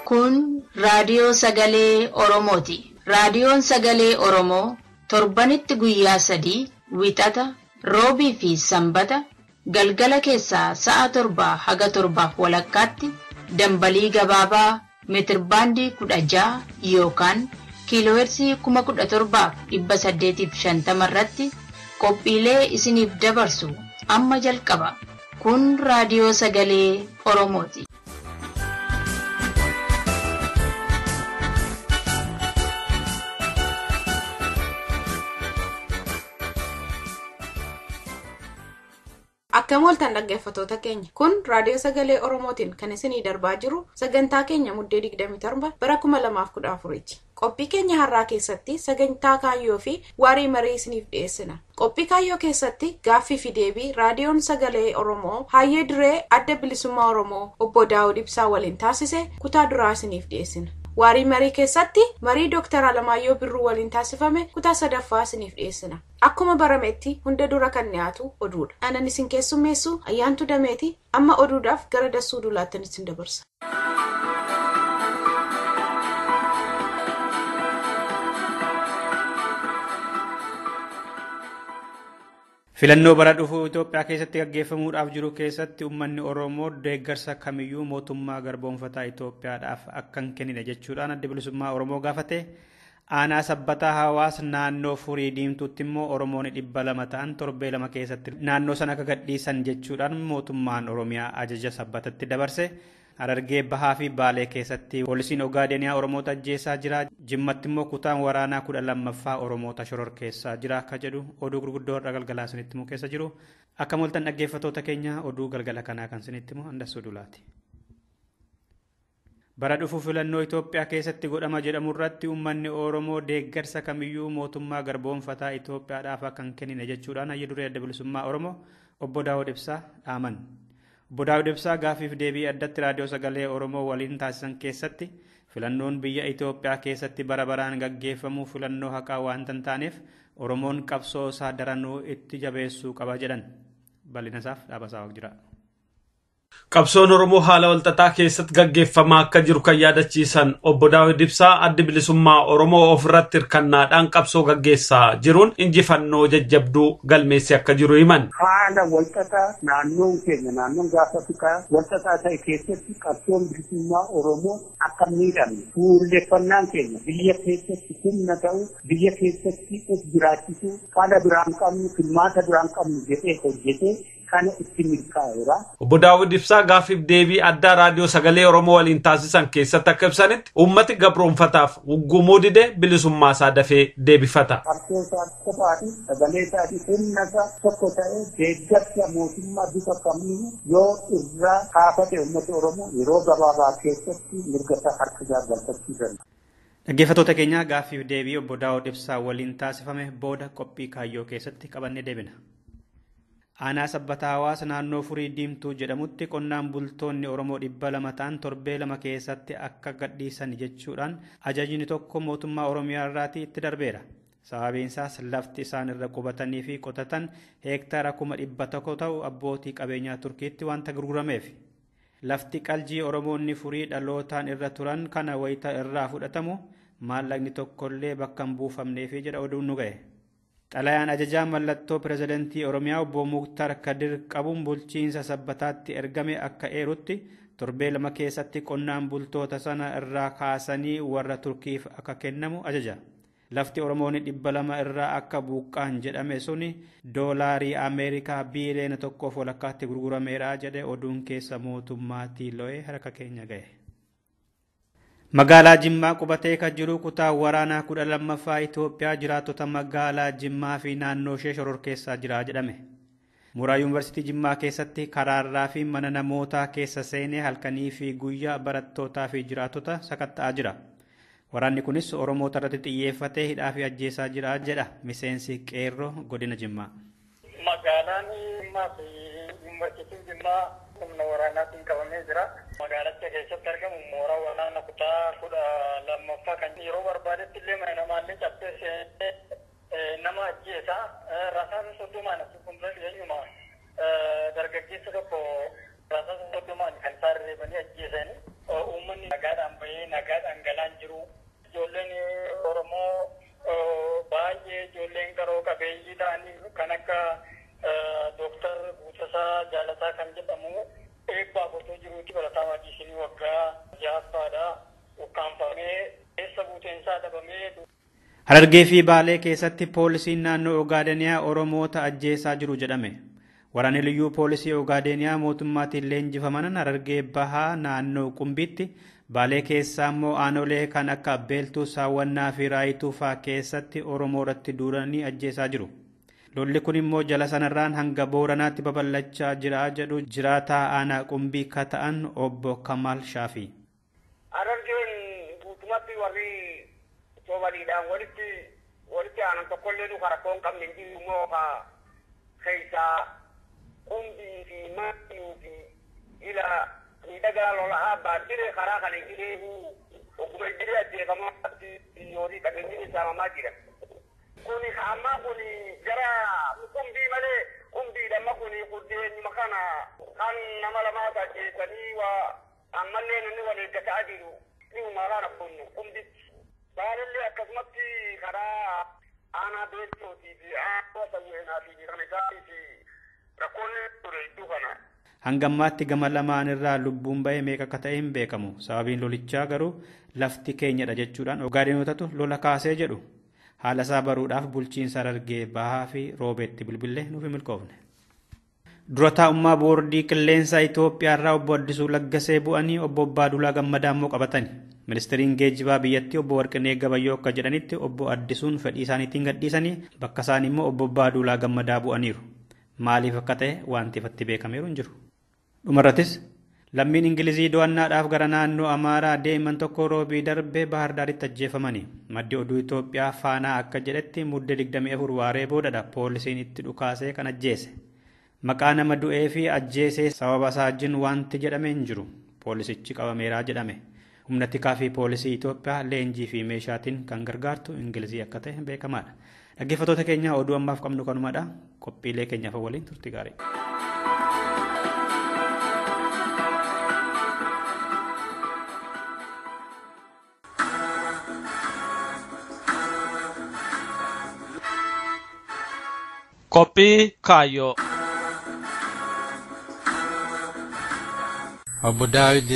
Kun raadiyoo sagalee Oromooti. Raadiyoon sagalee Oromoo torbanitti guyyaa 3 Wixata, Roobii fi Sanbata galgala keessaa sa'a 7 haga 7:30 dambalii gabaabaa meetirbaandii 16 yookaan kiiloohertzii 17,850 irratti qophiilee isiniif dabarsu amma jalqaba. Kun raadiyoo sagalee Oromooti. Akkam ooltan dhaggeeffattoota keenya. Kun raadiyoo sagalee Oromootiin kan isinii darbaa jiru sagantaa keenya muddee 27 bara 2014ti. Qophii keenya har'aa keessatti sagantaa kaayyoo fi waarii marii isiniif dhiyeessina. Qophii kaayyoo keessatti gaaffii fi deebii raadiyoon sagalee Oromoo Hayyee Diree Adda Bilisummaa Oromoo Obbo Daawud Ibsaa waliin taasise kutaa duraa isiniif dhiyeessina. Waarii marii keessatti marii Dooktar Alamaayyoo Birruu waliin taasifame kutaa sadaffaa isiniif dhiyeessina. Akkuma barametti hunda dura kan dhiyaatu oduudha. Anan isin keessummeessu Ayyaantu Dameeti. Amma oduudhaaf gara Dassuu Duulaatti isin dabarsa. Filannoo bara dhufu Itoophiyaa keessatti gaggeeffamuudhaaf jiru keessatti uummanni Oromoo deeggarsa kamiyyuu mootummaa garboomfataa Itoophiyaadhaaf akka hin kennine jechuudhaan adda bilisummaa Oromoo gaafate. Aanaa sabbataa hawaas naannoo Furii Diimtuutti immoo Oromoon 200 ta'an torbee 2 keessatti naannoo sana akka gadhiisan jechuudhaan mootummaan Oromiyaa ajaja sabbatatti dabarse. Harargee Bahaa fi Baalee keessatti poolisiin Ogaadeniyaa Oromoota ajjeesaa jira. Jimmatti immoo kutaan waraanaa 12ffaa Oromoota shororkeessaa jira akka jedhu oduu gurguddoo har'a galgalaa isinitti himu keessa jiru. Akka mooltan dhaggeeffattoota keenya oduu galgala kanaa kan isinitti himu Andassuu Dulaati. Bara dhufu filannoo Itoophiyaa keessatti godhama jedhamu irratti uummanni Oromoo deeggarsa kamiyyuu mootummaa garboomfataa Itoophiyaadhaaf akka hin kennine jechuudhaan hayya duree adda bilisummaa Oromoo Obbo Daawud Ibsaa dhaaman. Obbo Daawud Ibsaa gaaffiif deebii addatti raadiyoo sagalee Oromoo waliin taasisan keessatti filannoon biyya Itoophiyaa keessatti bara baraan gaggeeffamu filannoo haqaa waan hin taaneef Oromoon qabsoo isaa daranuu itti jabeessuu qaba jedhan. Bal'ina isaaf Dhaabasaa jira. Qabsoon Oromoo haala walxaxaa keessatti gaggeeffamaa akka jiru kan yaadachiisan Obbo Daawud Ibsaa addi bilisummaa Oromoo ofirratti hirkannaadhaan qabsoo gaggeessaa jiruun injifannoo jajjabduu galmeessee akka jiru himan. Haala walxaxaa naannoon keenya naannoon gaafa Afrikaa walxaxaa ta'e keessatti qabsoon bilisummaa Oromoo akka miidhamne fuulleffannaan keenya biyya keessatti humna ta'u biyya keessatti of jiraachisuu haala biraan qabnu filmaata biraan qabnu jedhee hojjetee kana itti milkaa'eera. Obbo Daawud Ibsaa gaaffiif deebii addaa raadiyoo sagalee Oromoo waliin taasisan keessatti akka ibsanitti uummati gabroonfataaf wuggumuu dide bilisummaa isaa dafee deebifata. Qabsoo isaa qofaa fi sagalee isaatii humna isaa tokko ta'ee deeggarsa mootummaa bifa kamiyyuu yoo irraa kaafate uummati Oromoo yeroo gabaabaa keessatti mirga isaa harka isaa galfachuu danda'a. Dhaggeeffattoota keenya gaaffiif deebii Obbo Daawud Ibsaa waliin taasifame booda qophii kaayyoo keessatti qabannee deebina. Aanaa sabbataa hawaasa naannoo Furii Diimtuu jedhamutti qonnaan bultoonni Oromoo 200 ta'an torbee 2 keessatti akka gadhiisan jechuudhaan ajajni tokko mootummaa Oromiyaa irraatii itti darbeera. Sababiin isaas lafti isaan irra qubatanii fi qotatan heektaara 100,000 ta'u abbootii qabeenyaa Turkiitti wanta gurgurameef. Lafti qaljii Oromoonni furii dhalootaan irra turan kana wayita irraa fudhatamu maallaqni tokkollee bakka hin buufamneefi jedha oduun nu ga'e. Xalayaan ajajaa mallattoo pirezidantii Oromiyaa Obbo Muktar Kadir qabuun bulchiinsa sabbataatti ergame akka eerutti torbee 2 keessatti qonnaan bultoota sana irraa kaasanii warra Turkiif akka kennamu ajaja. Lafti Oromoonni 200 irraa akka buqqaan jedhame suni doolaarii Ameerikaa biiliyoona 1.5 gurgurameera jedhe oduun keessa mootummaatii lo'ee harka keenya ga'e. Magaalaa Jimmaa qubatee kan jiru kutaa waraanaa 12ffaa Itoophiyaa jiraattota magaalaa Jimmaa fi naannoo ishee shororkeessaa jira jedhame. Mooraa Yuunivarsiitii Jimmaa keessatti karaarraa fi mana namootaa keessa seenee halkanii fi guyyaa barattootaa fi jiraattota sakatta'aa jira. Waraanni kunis Oromoota irratti xiyyeeffatee hidhaa fi ajjeesaa jira jedha miseensi qeerroo godina Jimmaa. Magaalaan Jimmaa fi Yuunivarsiitiin Jimmaa humna waraanaatiin qabamee jira. Magaalicha keessatti argamu mooraa waraanaa kutaa 12ffaa kan yeroo barbaadetti illee mana namaallee cabsee seenee nama ajjeesaa rasaasa 30 asii fuuldura dhiyeenyuma dargaggeessa tokko rasaasa 30 kan isaan reebanii ajjeesanii uummanni nagaadhaan bahee Harargee fi Baalee keessatti poolisiin naannoo Ogaadeniyaa Oromoota ajjeesaa jiru jedhame. Waraanni liyyuu poolisii Ogaadeniyaa mootummaatiin leenjifaman Harargee Bahaa naannoo Qumbiitti, Baalee keessaa immoo aanolee kan akka Abbeeltuu, Saawwannaa fi Raayituu fa'aa keessatti Oromoo irratti duulanii ajjeesaa jiru. Lolli kun immoo jala sanarraan hanga Booranaatti babal'achaa jira jedhu jiraataa aanaa Qumbii ka ta'an obbo Kamaal Shaafii. Harargeen guutummaatti warri soomaliidhaan walitti aanan tokkollee nu rakkoo hin qabne hin jiru immoo keessaa Qumbii fi Maatii fi ila miidhagaa lola'aa baadhire karaa kana injilee oguma injilee ajjeefamaa horii qabeenyi saamamaa jira. Kuni amma kuni gara Qumbii malee Qumbiidha amma kuni kuddeenyuma kana kan nama lamaa ajjeesanii waa ammallee namni wal eeggataa jiru dhihuma kana kun Qumbitti. Baalillee akkasumatti karaa aanaa beeltootii fi aanaa sawweenaa fi kan isaatii fi rakkoonni ture iddoo kana. Hanga ammaatti gama lamaan irraa lubbuun ba'ee meeqa akka ta'e hin beekamu. Sababiin lolichaa garuu lafti keenyadha jechuudhaan Ogaadenootatu lola kaasee jedhu. Haala isaa baruudhaaf bulchiinsa Harargee Bahaa fi Roobeetti bilbilee nuuf hin milkoofne. Dura taa'ummaa boordii qilleensaa Itoophiyaa irraa obbo Addisuu Laggasee bu'anii obbo Abbaaduulaa Gammadaa immoo qabatani. Ministeeriin geejjibaa biyyattii obbo Warqinee Gabayyoo akka jedhanitti obbo Addisuun fedhii isaaniitiin gadhiisanii bakka isaan immoo obbo Abbaaduulaa Gammadaa bu'aniiru. Maaliif akka ta'e wanti ifatti beekameeru hin jiru. Dhumarrattis lammiin Ingilizii do'annaadhaaf gara naannoo Amaaraa deeman tokko roobii darbee Bahar Daaritti ajjeefamani. Maddi oduu Itoophiyaa Faanaa akka jedhetti mudde 24 waaree boodadha poolisiin itti dhukaasee kan ajjeese. Maqaa nama du'ee fi ajjeesee sababa isaa wajjin wanti jedhame hin jiru. Poolisichi qabameeraa jedhame. Humna tikaa fi poolisii Itoophiyaa leenjii fi meeshaatiin kan gargaartu Ingilizii akka ta'e beekamaadha. Dhaggeeffattoota keenya oduu ammaaf qabnu kanumadha. Qophiilee keenyaaf waliin turtii gaarii. Qophii kaayyoo. Obbo Daawit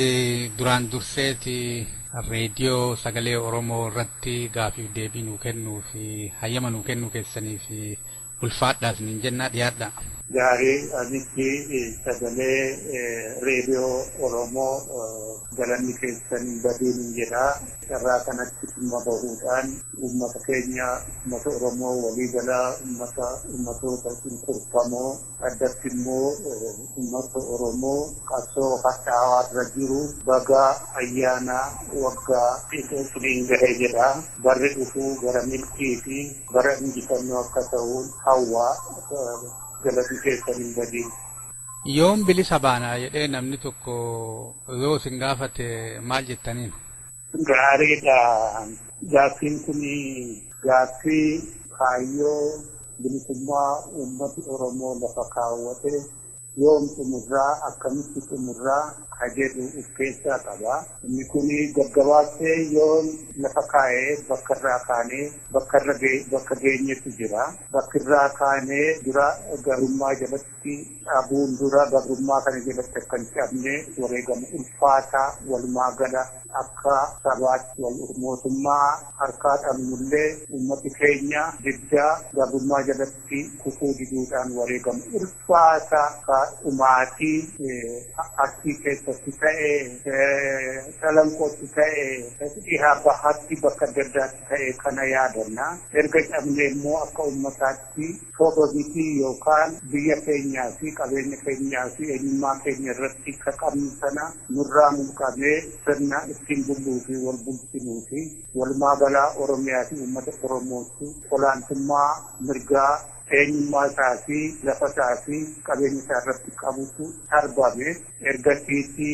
duraan durseeti reediyoo sagalee Oromoo irratti gaafiif deebii nuu kennuu fi hayyama nuu kennuu keessanii fi ulfaadhaas niin jennaa dhiyaadha. Gaarii anitti sagalee reediyoo Oromoo galanni keessan badiin hin jedha. Carraa kanatti dhimma bahuudhaan uummata keenya uummata Oromoo waliigalaa uummata uummatoota cunqurfamoo addatti immoo uummata Oromoo qabsoo hadhaawaa irra jiru baga ayyaana waggaa xixiqqeen gahee jedha. Barri dhufuu gara milkii fi bara injifannoo akka ta'uun hawwaa galanni keessan hin badiin. Yoom bilisa baanaa jedhee namni tokko yoo isin gaafate maal jettaniin? Gaariidha. Gaaffiin kun gaaffii kaayyoo bilisummaa uummati Oromoo lafa kaawwate yoom xumurraa akkamitti xumurraa ka jedhu of keessaa qaba. Inni kun gaggabaabsee yoom lafa kaa'ee bakka irraa kaanee bakka irra bakka geenyetu jira. Bakki irraa kaanee dura gabrummaa jalatti dhabuun dura gabrummaa kana jalatti akka hin cabne wareegama ulfaataa walumaa gala akka sabaatti wal mootummaa harkaa dhabnullee uummati keenya diddaa gabrummaa jalatti kufuu diduudhaan wareegama ulfaataa ka dhumaatii Arsii keessatti ta'e Calanqootti ta'e dhihaa bahaatti bakka adda addaatti ta'e kana yaadanna. Erga cabne immoo akka uummataatti soba miti yookaan biyya keenyaa fi qabeenya keenyaa fi eenyummaa keenya irratti ka qabnu sana nurraa mulqamee sirna ittiin bulluu fi wal bulchinuu fi walumaa galaa Oromiyaa fi uummata Oromootti olaantummaa mirgaa eenyummaa isaa fi lafa isaa fi qabeenya isaa irratti qabutu sarbame. Ergasiitti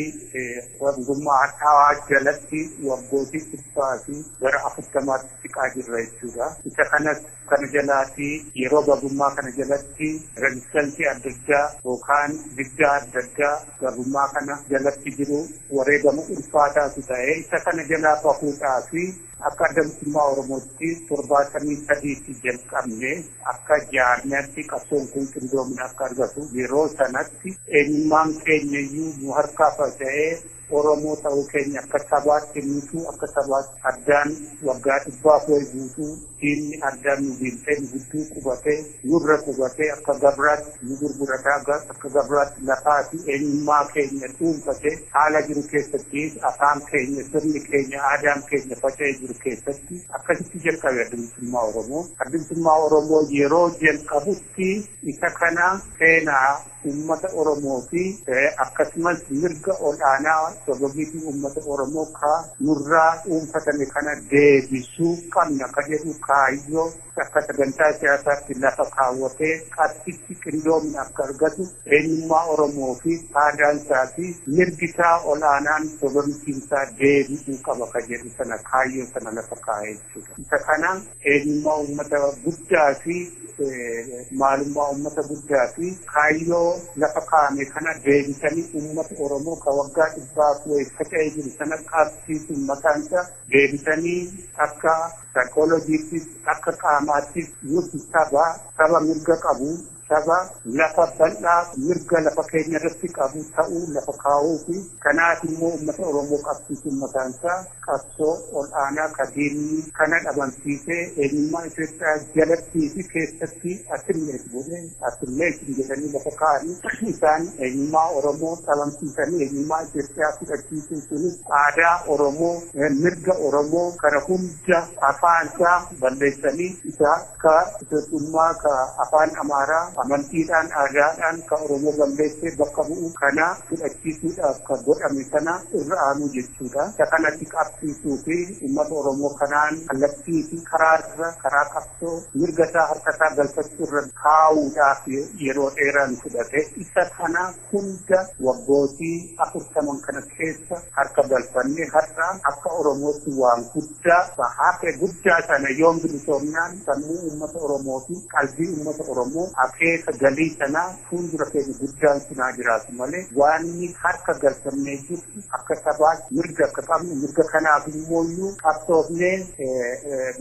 wangummaa hadhaawaa jalatti waggootii 100 fi gara 40tti siqaa jirra jechuudha. Isa kanas kana jalaatti yeroo gabrummaa kana jalatti rezistansii adda addaa yookaan diddaa adda addaa gabrummaa kana jalatti jiru wareegama ulfaataatu ta'e isa kana jalaa bahuudhaa fi akka adda bilisummaa Oromootti 73tti jalqabne akka jaarmiyaatti qabsoon kun qindoomina akka argatu yeroo sanatti eenyummaan keenya iyyuu nu harkaa faca'ee Oromoo ta'uu keenya akka sabaatti nutuu akka sabaatti addaan waggaa 400 guutuu diinni addaan nu biiltee nu gidduu qubatee nurra qubatee akka gabraatti nu gurgurataa akka gabraatti lafaa fi eenyummaa keenya dhuunfatee haala jiru keessatti afaan keenya sirni keenya aadaan keenya faca'ee jiru keessatti akkasitti jalqabe adda bilisummaa Oromoo. Adda bilisummaa Oromoo yeroo jalqabutti isa kana seenaa uummata Oromoo fi akkasumas mirga ol'aanaa sababii uummata Oromoo ka nurraa dhuunfatame kana deebisuu qabna ka jedhu kaayyoo akka sagantaa siyaasaatti lafa kaawwatee qabsichi qindoomina akka argatu eenyummaa Oromoo fi aadaan isaa fi mirgi isaa ol'aanaan sababiin isaa deebi'uu qaba ka jedhu sana kaayyoo sana lafa kaa'ee jechuudha. Isa kana eenyummaa uummata guddaa fi maalummaa uummata guddaa fi kaayyoo lafa kaa'ame kana deebisanii uummata Oromoo ka waggaa 400 faca'ee jiru sana qabsiisuun mataan isaa deebisanii akka saayikooloojiittis akka qaamaattis nuti saba mirga qabu saba lafa bal'aa mirga lafa keenya irratti qabu ta'uu lafa kaa'uu fi kanaaf immoo uummata Oromoo qabsiisuun mataan isaa qabsoo ol'aanaa ka diinni kana dhabamsiisee eenyummaa Itoophiyaa jalattii fi keessatti assimilate godhee assimilate jedhanii lafa kaa'anii isaan eenyummaa Oromoo dhabamsiisanii eenyummaa Itoophiyaa fudhachiisuu sunis aadaa Oromoo mirga Oromoo kana hunda afaan isaa balleessanii isa ka Itoophiyummaa ka afaan Amaaraa amantiidhaan aadaadhaan ka Oromoo balleessee bakka bu'u kana fudhachiisuudhaaf ka godhame sana irra aanuu jechuudha. Isa kanatti qabsiisuu fi uummata Oromoo kanaan kallattii fi karaa irra karaa qabsoo mirga isaa harka isaa galfachuu irra kaa'uudhaaf yeroo dheeraa nu fudhate. Isa kana hunda waggootii 40 kana keessa harka galfannee har'a akka Oromootti waan guddaa hafe guddaa sana yoom bilisoomnaan sammuu uummata Oromoo fi qalbii uummata Oromoo akeeka galii sanaa fuuldura keenya guddaan sunaa jiraatu malee waanni harka galfannee jirtu akka sabaatti mirga akka qabnu mirga kanaaf immoo qabsoofnee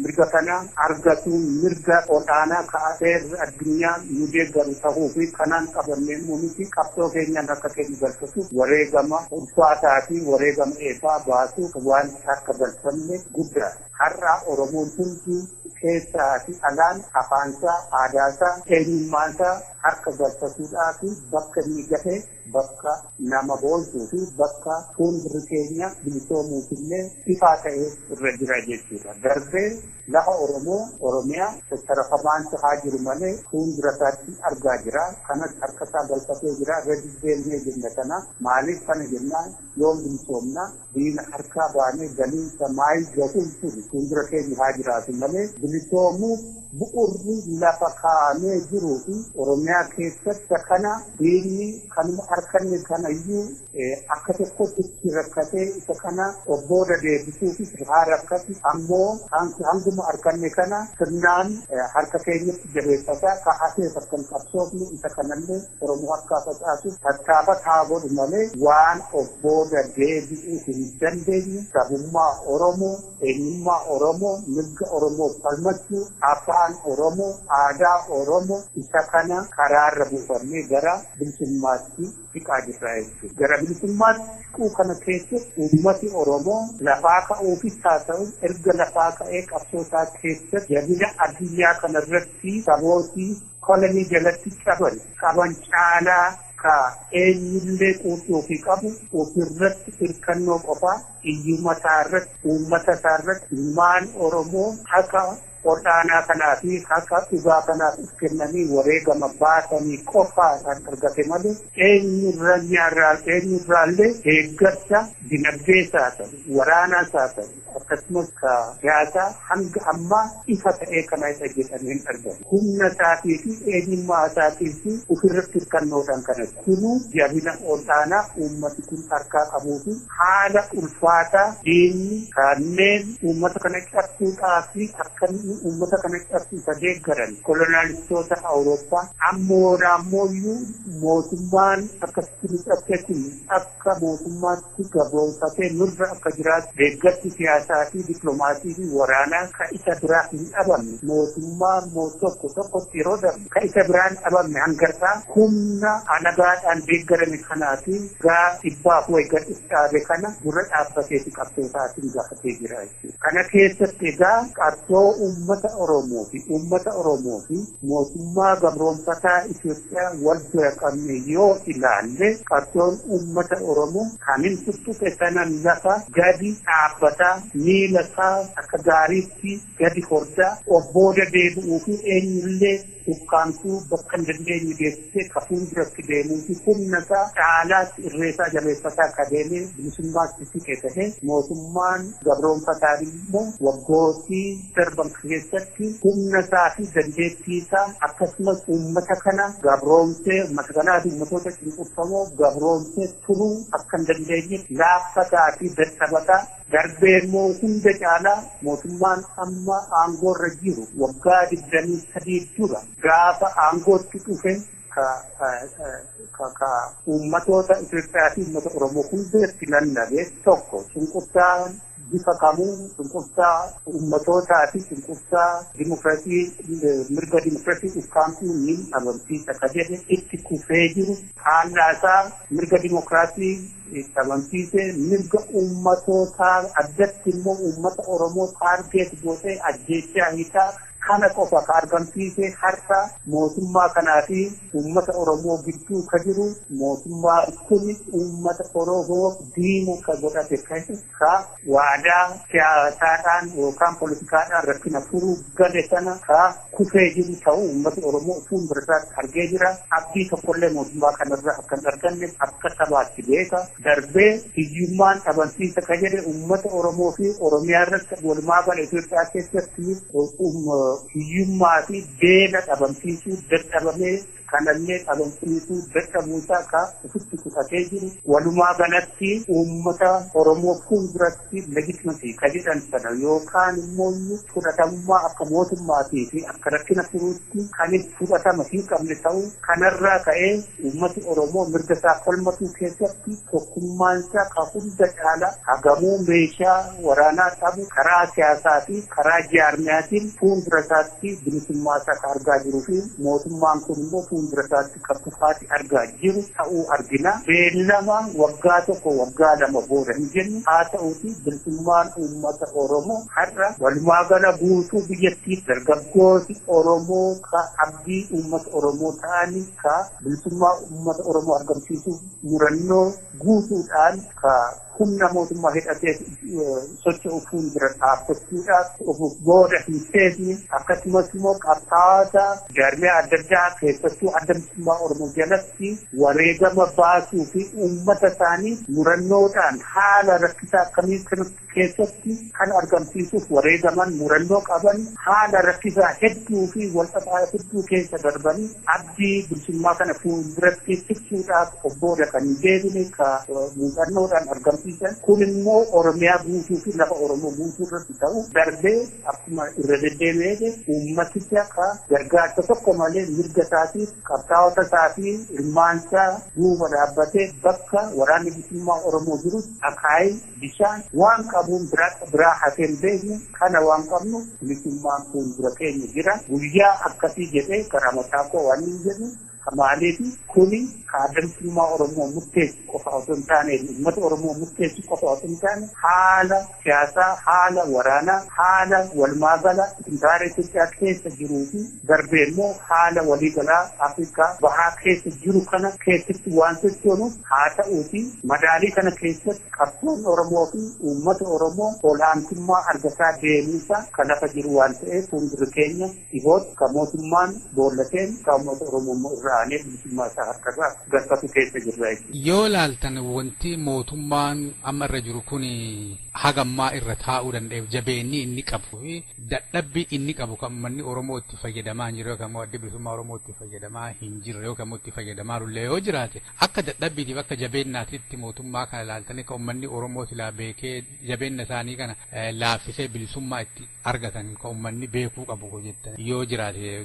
mirga kana argatuun mirga ol'aanaa ka'ateerra addunyaa nu deeggaru ta'uu fi kanaan qabannee immoo miti qabsoo keenyaan harka keenya galfatu wareegama ulfaataa fi wareegama eebbaa baasuu waan harka galfanne guddaa. Har'a Oromoon hundi keessaa fi alaan afaansaa, aadaasaa, eenyummaasaa harka galfatuudhaa fi bakka inni gahe bakka nama boonsuu fi bakka fuuldurri keenya bilisoomuuf illee ifaa ta'ee irra jira jechuudha. Darbee lafa Oromoo Oromiyaa sassarafamaan haa jiru malee fuuldura isaatti argaa jira. Kanas harka isaa galfatee jira. Irra deddeebinee jenna kana maaliif kana jennaan yoom bilisoomna diina harkaa baanee galiinsa maayil gahuun turi fuuldura keenya haa jiraatu malee bilisoomuuf bu'urri lafa kaa'amee jiruu fi Oromiyaa keessatti kana diinni kanuma harkanne kanayyuu akka tokkotti itti rakkatee isa kana obbooda deebisuufis haa rakkatu ammoo hanguma harkanne kana sirnaan harka keenyatti jabeeffataa ka hafeef akka hin qabsoofne isa kanallee Oromoo harkaa facaasu tattaafata haa godhu malee waan obbooda deebi'uu hin dandeenye sabummaa Oromoo eenyummaa Oromoo mirga Oromoo falmachuu afaan Oromoo aadaa Oromoo isa kana karaarra buufannee gara bilisummaatti siqaa jirra jechuudha. Gara bilisummaatti siquu kana keessatti uummati Oromoo lafaa ka'uufis haa ta'u erga lafaa ka'ee qabsoo isaa keessatti jabina addunyaa kanarratti sabootii kolonii jalatti qaban caalaa ka eenyullee quuxuu fi qabu ofirratti hirkannoo qofaa hiyyuma isaa irratti uummata isaa irratti ilmaan Oromoo haqa ol'aanaa kanaa fi haqa dhugaa kanaaf of kennanii wareegama baasanii qofaadhaan argate malee eenyurraallee deeggarsa dinagdee isaa ta'u waraanaa isaa ta'u akkasumas ka siyaasaa hanga ammaa ifa ta'ee kana isa jedhamee hin argamu. Humna isaatii fi eenyummaa isaatii fi ofirratti hirkannoodhaan kana kunuu jabina ol'aanaa uummati kun harkaa qabuu fi haala ulfaataa diinni kanneen uummata kana cabsuudhaa fi akka uummata kana cabsu isa deeggaran koloniyaalistoota Awurooppaa ammoo mootummaan akkasitti nu cabse kun akka mootummaatti gabroonfatee nurra akka jiraatu deeggarsi siyaasaa siyaasaa fi dippiloomaasii fi waraanaa ka isa biraa hin dhabamne mootummaa tokko tokkotti yeroo darbu ka isa biraa hin dhabamne hangarsaa humna alagaadhaan deeggarame kanaa fi gaa dhibbaaf wayi gad dhaabe kana dura dhaabbatee fi qabsoo isaatiin gaafatee jira jechuudha. Kana keessatti egaa qabsoo uummata Oromoo fi mootummaa gabroonfataa Itoophiyaa wal bira qabne yoo ilaalle qabsoon uummata Oromoo kanin tuttuqe sana lafa gadi dhaabbataa miila isaa akka gaariitti gadi hordaa of booda deebi'uu fi eenyullee ukkaamsuu bakka hin dandeenye geessisee ka fuulduratti deemuu fi humna isaa caalaatti irreesaa jabeeffataa akka deemee bilisummaatti siqe ta'ee mootummaan gabroonfataan immoo waggootii darban keessatti humna isaa fi dandeettii isaa akkasumas uummata kana gabroomsee uummata kanaa fi uummatoota cunqurfamoo gabroomsee turuu akka hin dandeenye laaffataa fi dadhabataa darbee immoo hunda caalaa mootummaan amma aangoorra jiru waggaa 23 dura gaafa aangootti dhufe ka uummatoota Itoophiyaa fi uummata Oromoo hundatti lallabe tokko cunqursaa bifa kamuu cunqursaa uummatootaa fi cunqursaa dimokiraasii mirga dimokiraasii ukkaamsuu ni dhabamsiisa ka jedhe itti kufee jiru haala isaa mirga dimokiraasii dhabamsiisee mirga uummatootaa addatti immoo uummata Oromoo taargeet gootee ajjeechaa hiikaa kana qofa ka argamsiise har'a mootummaa kanaa fi uummata Oromoo gidduu ka jiru mootummaa kun uummata Oromoo diina ka godhate ka waadaa siyaasaadhaan yookaan poolitikaadhaan rakkina furuu gale sana ka kufee jiru ta'uu uummata Oromoo fuuldura isaatti argee jira. Abdii tokkollee mootummaa kanarraa akka hin arganne akka sabaatti beeka. Darbee hiyyummaan dhabamsiisa ka jedhe uummata Oromoo fi Oromiyaa irratti walumaa gala Itoophiyaa keessatti hiyyummaa fi beela dhabamsiisuu dadhabamee kanallee dhabamsiisuu dadhabuusaa ka ofitti fudhatee jiru walumaa galatti uummata Oromoo fuulduratti legitimasi ka jedhan sana yookaan immoo fudhatamummaa akka mootummaatii fi akka rakkina furuutti kan fudhatama hin qabne ta'uu kanarraa ka'ee uummati Oromoo mirga isaa falmatuu keessatti tokkummaan isaa ka hunda caala hagamuu meeshaa waraanaa qabu karaa siyaasaa fi karaa jaarmiyaatiin fuuldura isaatti bilisummaa isaa ka argaa jiruu fi mootummaan kun immoo fuuldura isaatti kan kufaati argaa jiru ta'uu argina. Beellama waggaa tokko waggaa lama booda hin jennu haa ta'uuti bilisummaan uummata Oromoo har'a walumaa gala guutuu biyyattii dargaggooti Oromoo ka abdii uummata Oromoo ta'anii ka bilisummaa uummata Oromoo argamsiisuuf murannoo guutuudhaan ka humna mootummaa hidhatee socho'u fuuldura dhaabbachuudhaaf of booda hin seefne akkasumas immoo qabsaa'ota jaarmiyaa adda addaa keessattuu adda bilisummaa Oromoo jalatti wareegama baasuu fi uummata isaanii murannoodhaan haala rakkisaa akkamii keessatti kan argamsiisuuf wareegaman murannoo qaban haala rakkisaa hedduu fi walxaxaa hedduu keessa darbanii abdii bilisummaa kana fuulduratti tiksuudhaaf of booda kan hin deebine ka muuxannoodhaan argamsiisan kun immoo Oromiyaa guutuu fi lafa Oromoo guutuu irratti ta'u darbee akkuma irra deddeebi'ee uummaticha ka gargaarsa tokko malee mirga isaatiif qabsaa'ota isaa fi ilmaansaa duuba dhaabbatee bakka waraanni bilisummaa Oromoo jiru akaayii bishaan waan qabuun biraa hafee hin beekne kana waan qabnu bilisummaan fuuldura keenya jira guyyaa akkasii jedhee karaa mataa koo waan hin jedhu maaliif kuni adda bilisummaa Oromoo murteessu qofa osoo hin taane uummata Oromoo murteessu qofa osoo hin taane haala siyaasaa, haala waraanaa, haala walumaagala Finfinnee Itoophiyaa keessa jiruu fi darbee immoo haala waliigalaa Afrikaa bahaa keessa jiru kana keessatti waan sochoonuuf haa ta'uuti madaalii kana keessatti qabsoon Oromoo fi uummata Oromoo olaantummaa argataa deemuusaa kan lafa jiru waan ta'eef fuuldura keenya dhihootti kan mootummaan boollateen kan uummata Oromoo irraa aanee bilisummaa isaa harkarraa galfatu keessa jirra jechuudha. Yoo ilaaltan wanti mootummaan amma irra jiru kun hagammaa irra taa'uu danda'eef jabeenyi inni qabu fi dadhabbii inni qabu kan uummanni Oromoo itti fayyadamaa hin jirre yookaan immoo addi bilisummaa Oromoo itti fayyadamaa hin jirre yookaan immoo itti fayyadamaa jirullee yoo jiraate akka dadhabbiitiif akka jabeenyaatitti mootummaa kana ilaaltanii kan uummanni Oromoo silaa beekee jabeenna isaanii kana laaffisee bilisummaa itti argatan kan uummanni beekuu qabu jettan yoo jiraate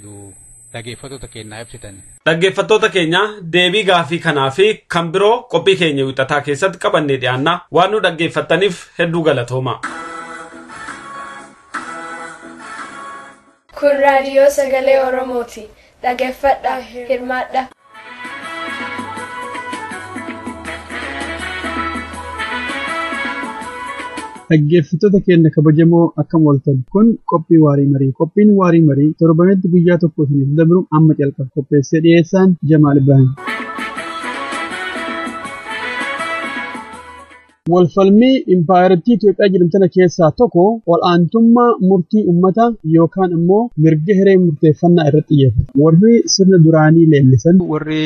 dhaggeeffattoota keenyaa ibsitan. Dhaggeeffattoota keenya deebii gaafii kanaa fi kan biroo qophii keenya wixataa keessatti qabannee dhiyaanna waan nu dhaggeeffattaniif hedduu galatooma. Kun raadiyoo sagalee Oromooti. Dhaggeeffadhaa, hirmaadhaa. Dhaggeeffattoota keenya kabajamoo akkam ooltan kun qophii waarii marii. Qophiin waarii marii torbanitti guyyaa tokko isiniif dabru amma calqaba. Qopheessee dhiyeessaan Jamaal Ibrahim. Walfalmii Impaayeritii Itoophiyaa jedhamtu tana keessaa tokko ol'aantummaa murtii uummataa yookaan immoo mirga hiree murteeffannaa irratti xiyyeeffata. Warri sirna duraanii leellisan. Warri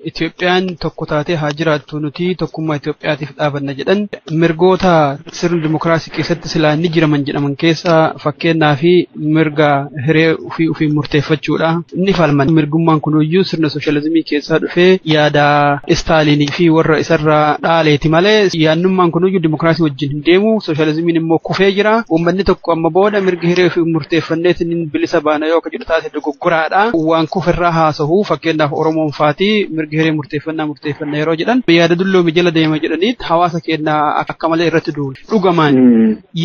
Itoophiyaan tokko taatee haa jiraattu nuti tokkummaa Itoophiyaatiif dhaabanna jedhan mirgoota sirna dimokiraasii keessatti silaa ni jiraman jedhaman keessaa fakkeenyaa fi mirga hiree ofii ofiin murteeffachuudha. Inni falman mirgummaan kunuyyuu sirna sooshaalizimii keessaa dhufee yaada Istaaliinii fi warra isarraa dhaaleeti malee yaannummaan kunuyyuu dimokiraasii wajjin hin deemu. Sooshaalizimiin immoo kufee jira. Uummanni tokko amma booda mirga hiree ofii murteeffanneetiin bilisa baana yoo akka jedhu taate dogoggoraadha. Waan kuferraa haasahu fakkeenyaaf Oromoon faatii mirga hiree murteeffannaa murteeffanna yeroo jedhan yaada dulloomi jala deema jedhaniit hawaasa keenya akka malee irratti duulu. Dhugamaan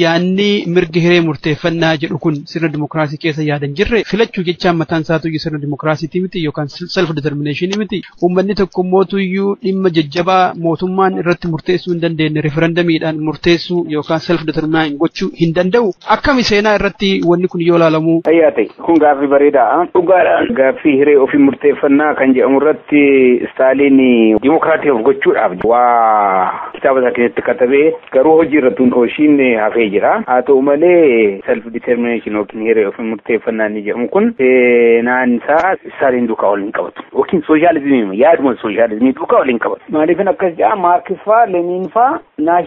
yaanni mirga hiree murteeffannaa jedhu kun sirna dimokiraasii keessa yaada hin jirre filachuu jechaan mataan isaatuyyuu sirna dimokiraasiitii miti yookaan self determination miti. Uummanni tokko mootuyyuu dhimma jajjabaa mootummaan irratti murteessuu hin dandeenye referendamiidhaan murteessuu yookaan self determine gochuu hin danda'u. Akkami seenaa irratti wanni kun yoo ilaalamu? Fayyaa ta'e kun gaaffii bareedaa. Dhugaadhaan gaaffii hiree ofii murteeffannaa kan jedhamu irratti Istaaliin dimokiraatii of gochuudhaaf waa kitaaba isaa keessatti katabee garuu hojii irratti hin oolchiin hafee jira. Haa ta'u malee self determination yookiin hiree ofii murteeffannaa inni jedhamu kun seenaan isaa Istaaliin duukaa wal hin qabatu yookiin sooshaalizimii yaaduma sooshaalizimii duukaa wal hin qabatu. Maaliifin akkas jedha Maarkis faa Leniin faa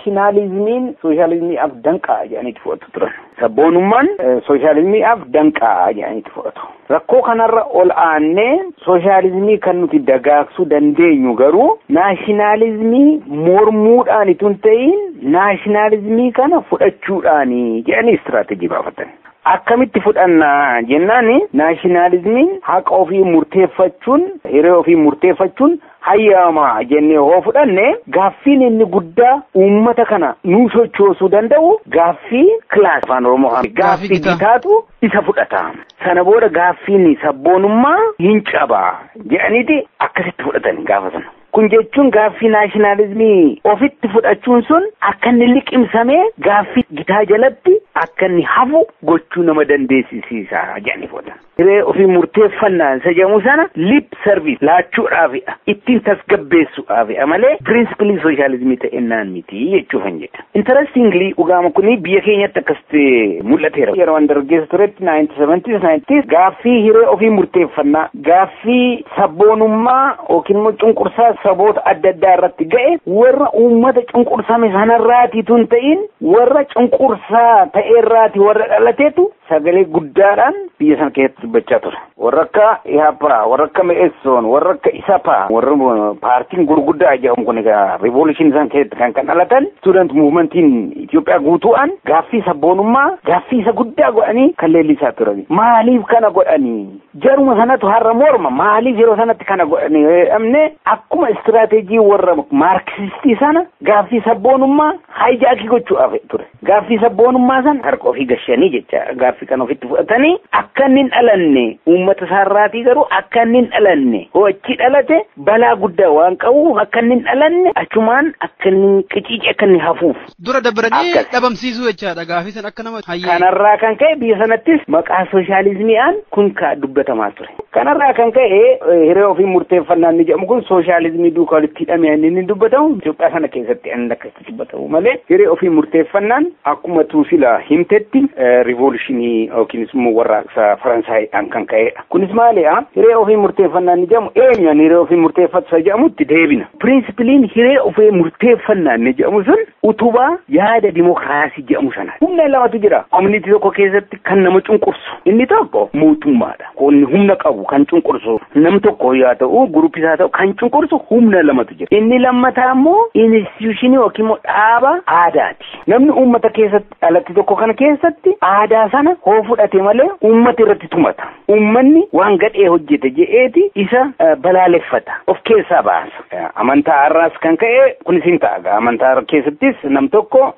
naashinaalizimiin sooshaalizimiidhaaf danqaa jedhaniitti fudhatu turan. Sabboonummaan sooshaalizimiidhaaf danqaa jedhaniitti fudhatu. Rakkoo kanarra ol aannee sooshaalizimii kan nuti dagaagsuu dandeenyu garuu naashinaalizimii mormuudhaan itoo hin ta'in naashinaalizimii kana fudhachuudhaan jedhanii istiraatejii baafatan. Akkamitti fudhanna jennaan naashinaalizimiin haqa ofii murteeffachuun hiree ofii murteeffachuun hayyamaa jennee hoo fudhanne gaaffiin inni guddaa uummata kana nuu sochoosuu danda'u gaaffii kilaas afaan Oromoo gaaffii gitaatu isa fudhata. Sana booda gaaffiin sabboonummaa hin cabaa jedhaniiti akkasitti fudhatan gaafa sana. Kun jechuun gaaffii naashinaalizimii ofitti fudhachuun sun akka inni liqimsamee gaaffii gitaa jalatti akka inni hafu gochuu nama dandeessisiisa jedhanii fudhatan. Hiree ofii murteeffannaa isa jedhamu sana lip service laachuudhaafidha. Ittiin tasgabbeessuudhaafidha malee pirinsipilii sooshaalizimii ta'ennaan miti jechuufan jedha. Interestingly dhugaama kuni biyya keenyatti akkasitti mul'ateera. Yeroo an dargaggeessa turetti 1970s 90s gaaffii hiree ofii murteeffannaa gaaffii sabboonummaa yookiin immoo cunqursaa saboota adda addaa irratti ga'e warra uummata cunqursame sanarraati tun ta'in warra cunqursaa ta'erraati warra dhalateetu sagalee guddaadhaan biyya sana keessatti dubbachaa ture. Warra akka IHAPA, warra akka Me'essoon, warra akka ISAPA, warra paartiin gurguddaa jedhamu kun egaa riivoluushinii isaan keessatti kan dhalatan student muuvimentiin Itoophiyaa guutuudhaan gaaffii sabboonummaa gaaffii isa guddaa godhanii kan leellisaa turani. Maaliif kana godhanii? Jaruma sanatu har'a morma maaliif yeroo sanatti kana godhanii jedhamne akkuma istiraatejii warra maarkisistii sana gaaffii sabboonummaa haayijaakii gochuudhaaf ture. Gaaffii sabboonummaa sana harka ofii gashanii jecha gaaffii kan ofitti fudhatanii akka inni hin dhalanne uummata isaarraatii garuu akka inni hin dhalanne hoo achi dhalate balaa guddaa waan qabuuf akka inni hin dhalanne achumaan akka inni qiciice akka inni hafuuf. Dura dabaranii dhabamsiisuu jechaadha gaaffii sana akka nama. Kanarraa kan ka'e biyya sanattis maqaa sooshaalizimiidhaan kun ka dubbatamaa ture. Kanarraa kan ka'e hiree ofii murteeffannaa inni jedhamu kun sooshaalizimii duukaa walitti hidhamee inni dubbatamu Itoophiyaa sana keessatti inni akkasitti dubbatamu malee hiree ofii murteeffannaan akkuma tuusila himtetti riivoluushinii yookiin immoo warraaqsa Faransaayidhaan kan ka'edha. Kunis maalidha? Hiree ofii murteeffannaa inni jedhamu eenyuun hiree ofii murteeffatu isa jedhamutti deebina. Pirinsipiliin hiree ofii murteeffannaa inni jedhamu sun utubaa yaada dimokiraasii jedhamu sana. Humna lamatu jira. Koominitii tokko keessatti kan nama cunqursu. Inni tokko mootummaadha. Inni humna qabu kan cunqursu. Nam tokko yaa ta'u guruppii haa ta'u kan cunqursu humna lamatu jira. Inni lammataa immoo instituushinii yookiin immoo dhaaba aadaati. Namni uummata keessatti dhalate tokko kana keessatti aadaa sana hoo fudhate malee uummata irratti tumata. Uummanni waan gadhee hojjete je'eeti isa balaaleffata. Of keessaa baasa. Amantaa irraas kan ka'e kunis hin ta'a. Amantaa keessattis nam tokko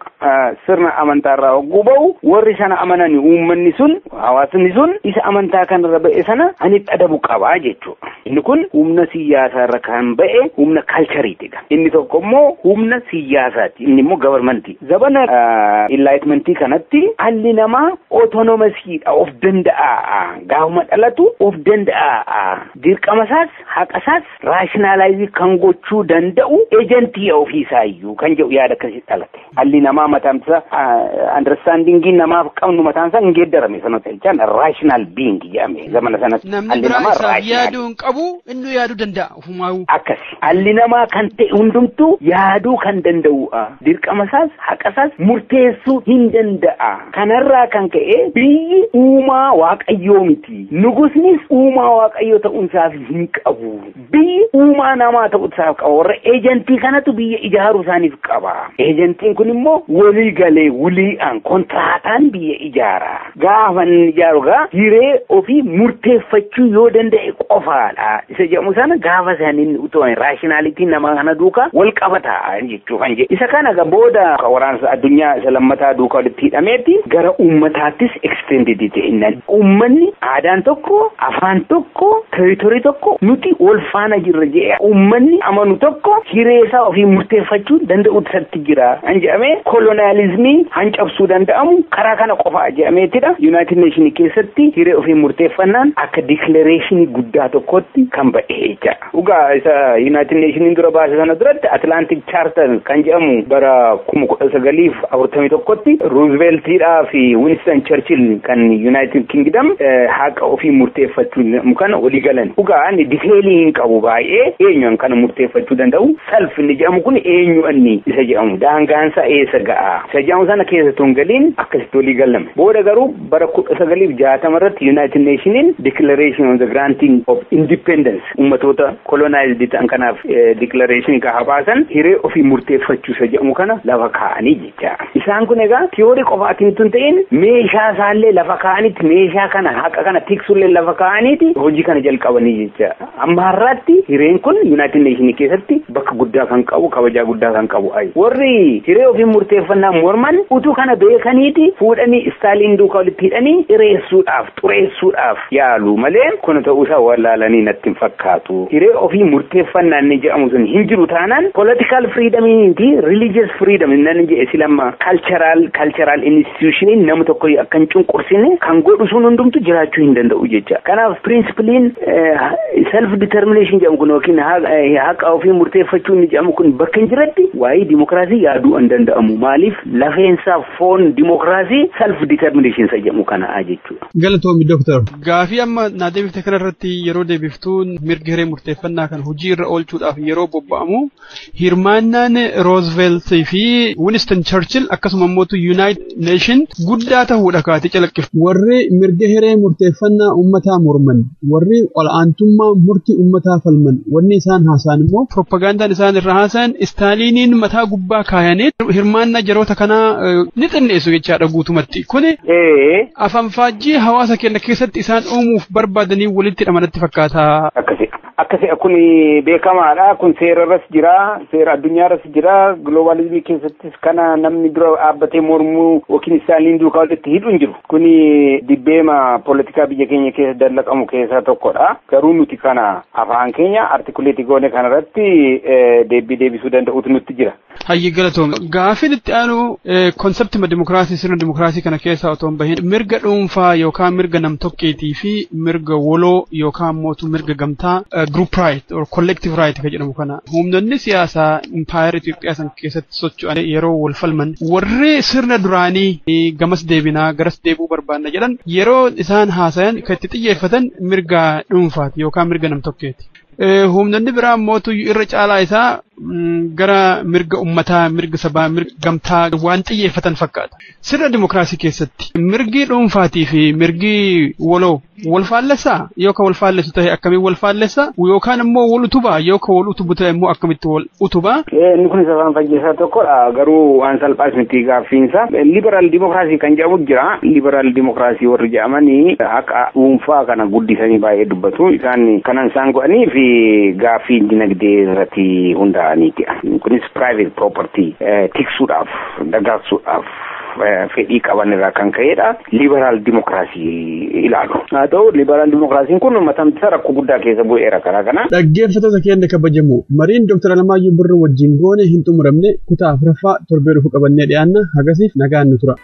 sirna amantaa irraa hogguu ba'u warri sana amanani uummanni sun hawaasni sun isa amantaa kanarra ba'e sana ani adabu qabaa jechuudha. Inni kun humna siyaasaa irra kan ba'e humna kalchariitidha. Inni tokko immoo humna siyaasaati. Inni immoo gavarmantii. Zabana enlightenmentii kanatti dhalli namaa otonomasiidha of danda'a. Gaafuma dhalatu of danda'a. Dirqama isaas haqa isaas raashinaalaayizii kan gochuu danda'u eejantii ofiisaayyuu kan jedhu yaada akkasii dhalate. Dhalli namaa mataan isaa understandingii namaaf qabnu mataan isaa hin geeddarame sana jechaan raashinaal being jedhame zamana sanatti. Namni biraa isaaf yaaduu hin qabu inni yaaduu danda'a ofumaa'uu. Akkasi. Dhalli namaa kan ta'e hundumtuu yaaduu kan danda'u'a. Dirqama isaas haqa isaas murteessuu hin danda'a. Kanarraa kan ka'e biyyi uumaa waaqayyoo miti. Nugusnis uumaa waaqayyoo ta'uunsaaf hin qabu. Biyyi uumaa namaa ta'uunsaaf qaba. Warra eejantii kanatu biyya ijaaruu isaaniif qaba. Eejantiin kun immoo walii galee wuliidhaan kontiraataan biyya ijaara. Gaafa inni ijaaru gaa hiree ofii murteeffachuu yoo danda'e qofaadha. Isa jedhamu sana gaafa isaaniin utoo raashinaalitiin namaa kana duukaa wal qabata jechuufan jedhe. Isa kana gaa booda waraansa addunyaa isa lammataa duukaa walitti hidhameeti gara uummataattis extended ta'innan. Uummanni aadaan tokko, afaan tokko, territorii tokko nuti wal faana jirra jedhe. Uummanni amanu tokko hiree isaa ofii murteeffachuu danda'u isatti jira. An jedhamee koloniyaalizimii hancabsuu danda'amu karaa kana qofa jedhameetidha. United Nation keessatti hiree ofii murteeffannaan akka declaration guddaa tokkotti kan ba'e jecha. Dhugaa isa United Nation dura baase sana duratti Atlantic Charter kan jedhamu bara 1941tti Rooseveltiidhaa fi Winston Churchill kan United Kingdom haqa ofii murteeffachuu kana walii galan. Dhugaa inni diteelii hin qabu baay'ee eenyu kana murteeffachuu danda'u self inni jedhamu kun eenyu inni isa jedhamu daangaansa eessa ga'a isa jedhamu sana keessa tun galiin akkasitti walii galame. Booda garuu bara 1960 irratti United Nationiin Declaration on the Granting of Independence uummatoota colonized ta'an kanaaf declaration gaafa baasan hiree ofii murteeffachuu isa jedhamu kana lafa kaa'anii jecha. Isaan kun egaa tiyoorii qofaatiin tun ta'in meeshaa isaallee lafa kaa'anitti meeshaa kana haqa kana tiksullee lafa kaa'aniiti hojii kana jalqabanii jecha. Amma har'aatti hireen kun United Nation keessatti bakka guddaa kan qabu kabajaa guddaa kan qabu ayi. Warri hiree ofii murteeffannaa morman utuu kana beekaniiti fuudhanii Istaaliin duukaa walitti hidhanii xireessuudhaaf xureessuudhaaf yaalu malee kun ta'uusaa wallaalanii natti hin fakkaatu. Hiree ofii murteeffannaa inni jedhamu sun hin jiru taanaan political freedomiiti religious freedom inni jedhe silamma cultural institutioniin nama tokko akka hin cunqursine kan godhu sun hundumtu jiraachuu hin danda'u jecha. Kanaaf pirinsipiliin self determination jedhamu kun yookiin haqa ofii murteeffachuu inni jedhamu kun bakka hin jiretti waa'ee dimokiraasii yaaduu hin danda'amu. Maaliif lafeensaa foon dimokiraasii self determination isa jedhamu kana jechuudha. Galatoomi Dooktar. Gaafii amma naa deebifte kanarratti yeroo deebiftuu mirga hiree murteeffannaa kan hojii irra oolchuudhaaf yeroo bobba'amu hirmaannaan Roosevelt fi Winston Churchill akkasuma immoo United Nation guddaa ta'uudha kaatee calaqqiftu. Warri mirga hiree murteeffannaa uummataa morman, warri ol'aantummaa murtii uummataa falman, wanni isaan haasa'an immoo propagandaan isaan irra haasa'an Istaaliiniin mataa gubbaa kaayanii hirmaannaa jaroota kanaa ni xinneessu jechaadha guutumatti. Kuni afaan faajjii hawaasa keenya keessatti isaan uumuuf barbaadanii walitti hidhamanatti fakkaata. Akkasi. Akkasi kun beekamaadha. Kun seera irras jira, seera addunyaa irras jira. Globalizimii keessattis kana namni dura dhaabbatee mormuu yookiin Istaaliin duukaa walitti hidhu hin jiru. Kun dibbeema poolitikaa biyya keenya keessa dallaqamu keessaa tokkodha. Garuu nuti kana afaan keenya artikuleetii goone kanarratti deebii deebisuu danda'utu nutti jira. Hayyi galatoome. Gaafiin itti aanu konseptima dimokiraasii sirna dimokiraasii kana keessaa otoo hin bahin mirga dhuunfaa yookaan mirga namtokkeetii fi mirga woloo yookaan mootu mirga gamtaa group right or collective right kan jedhamu kana humnoonni siyaasaa impaayera Itoophiyaa san keessatti socho'an yeroo wal falman warri sirna duraanii gamas deebinaa garas deebuu barbaanna jedhan yeroo isaan haasayan kan itti xiyyeeffatan mirga dhuunfaati yookaan mirga namtokkeeti. Humnoonni biraa immoo irra caalaa isaa gara mirga ummataa, mirga sabaa, mirga gamtaa waan xiyyeeffatan fakkaata. Sirna dimokiraasii keessatti mirgi dhuunfaatii fi mirgi waloo wal faallessaa yookaan wal faallessu ta'e akkamiin wal faallessaa yookaan immoo wal utubaa yookaan wal utubu ta'e immoo akkamitti wal utubaa. Inni kun afaan fayyisaa tokkodha garuu waan salphaas miti gaaffiinsa. Liberaal dimokiraasii kan jedhamu jira. Liberaal dimokiraasii warri jedhamanii haqa dhuunfaa kana guddisanii baay'ee dubbatu. Isaan kanan isaan godhanii fi gaaffii dinagdee irratti hundaa'aniiti. Kunis private property tiksuudhaaf dagaagsuudhaaf fedhii qaban irraa kan ka'edha. Liberaal dimokiraasii ilaalu. Haa ta'u liberaal dimokiraasiin kun mataan isaa rakkoo guddaa keessa bu'eera karaa kana. Dhaggeeffattoota keenya kabajamoo mariin Dr. Alamaayyoo Birruu wajjin goone hin xumuramne kutaa afuraffaa torbee dhufu qabannee dhiyaanna hagasiif nagaan nu tura.